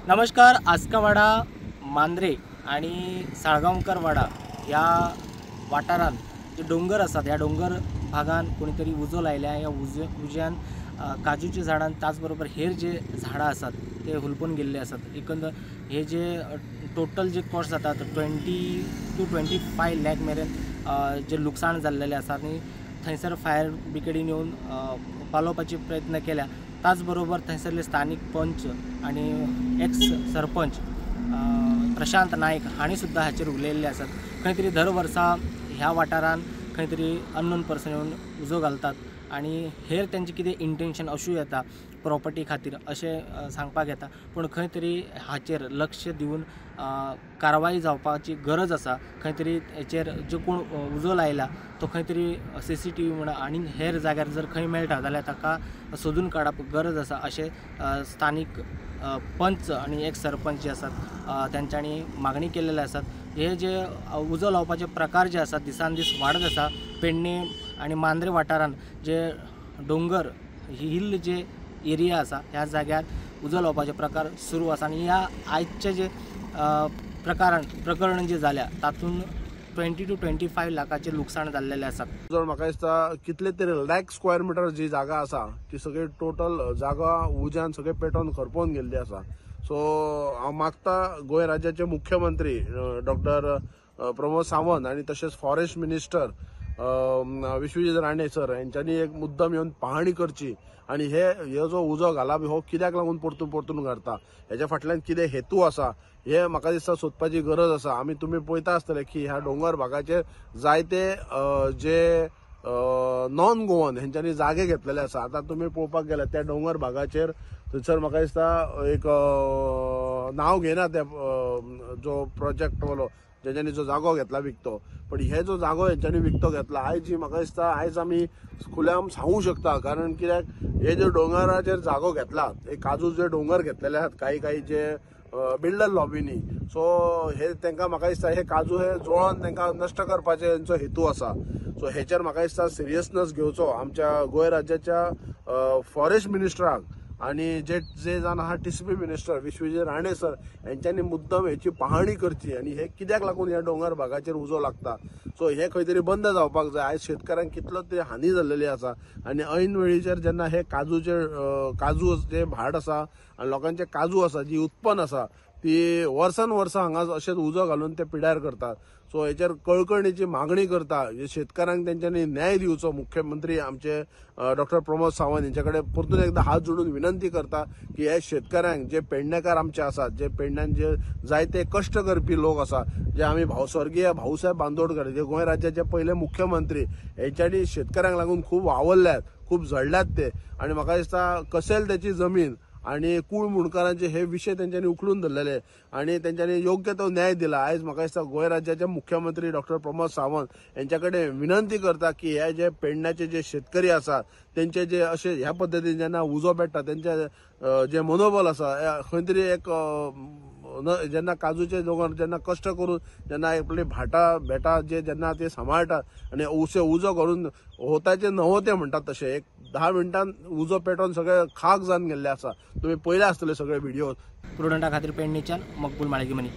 नमस्कार. आस्कावाडा मांद्रे आणि साळगांवकरवाडा ह्या वाठारांत जे डोंगर आसात ह्या डोंगर भागान कोणीतरी उजो लायल्या. ह्या उज्यान काजूची झाडां त्याचबरोबर हेर जे झाडां आसात ते हुलपून गेल्ले आसात. एकंदर हे जे टोटल जे कॉस्ट जाता 20 to 25 lakh मेरेन जे लुकसाण जाल्लेलें आसा आनी थंयसर फायर ब्रिगेडीन येवन पालोवपाचे प्रयत्न केल्या. त्याचबरोबर थंयसरले स्थानीक पंच आनी एक्स सरपंच प्रशांत नायक हांणी सुद्दां हाचेर उलयल्ले आसात. खंय तरी दर वर्सा ह्या वाठारान खंय तरी अननोन पर्सन येवन उजो घालतात आनी हेर तेंचें कितें इंटेन्शन आसूं येता प्रॉपर्टी खातीर अशें सांगपाक येता, पूण खंय तरी हाचेर लक्ष दिवन कारवाय जावपाची गरज आसा. खंय तरी हेचेर जो कोण उजो लायला तो खंय तरी CCTV म्हणा आनी हेर जाग्यार जर खंय मेळटा जाल्यार ताका सोदून काडप गरज आसा अशें स्थानीक पंच आनी एक सरपंच जे आसात तेंच्यांनी मागणी केल्ले आसात. हे जे उजो लावपाचे प्रकार जे आसात दिसान दीस वाडत आसा. पेडणे आनी मांद्रे वाठारान जे डोंगर हिल जे एरिया आसा ह्या जाग्यार उजो लावपाचे प्रकार सुरू आसा आनी ह्या आयचे जे प्रकरण जे जाल्या तातूंत 20 to 25 लाखाचें लुकसाण जाल्लेलें आसा. जर म्हाका दिसता कितले तरी लॅक स्क्वेअर मिटर जी जागा आसा ती सगळी टोटल जागा उज्यान सगळे पेटोवन खरपोवन गेल्ली आसा. सो हांव मागता गोंय राज्याचे मुख्यमंत्री डॉक्टर प्रमोद सावंत आनी तशेंच forest minister Vishwajit Rane sir हेंच्यांनी एक मुद्दम येवन पाहणी करची आनी हे जो उजो घाला हो कित्याक लागून परतून परतून घालता, हेच्या फाटल्यान कितें हेतू आसा हे म्हाका दिसता सोदपाची गरज आसा. आमी तुमी पळयता आसतले की ह्या डोंगर भागाचेर जायते जे नॉन गोवन हेंच्यांनी जागे घेतलेले आसा. आतां तुमी पळोवपाक गेल्यार त्या डोंगर भागाचेर थंयसर म्हाका दिसता एक नांव घेयना त्या जो प्रोजेक्ट वालो जेंच्यांनी जो जागो घेतला विकतो, पण हे जो जागो हेंच्यांनी विकतो घेतला आयज ही म्हाका दिसता आयज आमी खुल्याम सांगू शकता, कारण कित्याक हे जे डोंगराचेर जागो घेतला हे काजू जे डोंगर घेतलेले आसात काही काही जे बिल्डर लॉबीनी, सो हे तांकां म्हाका दिसता हे काजू हे जोळोन तांकां नश्ट करपाचे हेंचो हेतू आसा. सो हेचेर म्हाका दिसता सिरियसनेस घेवचो आमच्या गोंय राज्याच्या फॉरेस्ट मिनिस्टराक आनी जे जे जावन आहा TCP minister Vishwajit Rane sir हेंच्यांनी मुद्दम हेची पाहणी करची आनी हे कित्याक लागून ह्या डोंगर भागाचेर उजो लागता सो हे खंय तरी बंद जावपाक जाय. आयज शेतकऱ्यांक कितलो तरी हानी जाल्लेली आसा आनी ऐन वेळीचेर जेन्ना हे काजूचे काजू जे भाट आसा आनी लोकांचे काजू आसा जी उत्पन्न आसा ती वर्सान वर्सां हांगा अशेंच उजो घालून ते पिड्यार करतात. सो हेचेर कळकळणीची मागणी करता शेतकऱ्यांक तेंच्यांनी न्याय दिवचो. मुख्यमंत्री आमचे डॉक्टर प्रमोद सावंत हेंचे कडेन परतून एकदां हात जोडून विनंती करता की हे शेतकऱ्यांक जे पेडणेकार आमचे आसात, जे पेडण्यान जे जायते कश्ट करपी लोक आसा, जे आमी स्वर्गीय भाऊसाहेब बांदोडकर जे गोंय राज्याचे पयले मुख्यमंत्री हेंच्यांनी शेतकऱ्यांक लागून खूब वावरल्यात, खूब झडल्यात ते आनी म्हाका दिसता कसेल त्याची जमीन आनी कूळ मुंडकारांचे हे विशय तेंच्यांनी उखलून धरलेले आनी तेंच्यांनी योग्य तो न्याय दिला. आयज म्हाका दिसता गोंय राज्याचे मुख्यमंत्री डॉक्टर प्रमोद सावंत हेंच्या कडेन विनंती करता की हे जे पेडण्याचे जे शेतकरी आसात तेंचे जे अशे ह्या पद्दतीन जेन्ना उजो पेट्टा तेंचे जे मनोबल आसा खंय तरी एक जेन्ना काजूचे दोंगर जेन्ना कश्ट करून जेन्ना आपली भाटां बेटां जे जेन्ना ते सांबाळटात आनी उजो करून होताचे नवोते म्हणटात तशें एक 10 मिनटान उजो पेटोवन सगळे खाक जावन गेल्ले आसा. तुमी पळयले आसतले सगळे व्हिडिओ. प्रुडंटा खातीर पेडणेच्यान मकबूल माळगीमनी.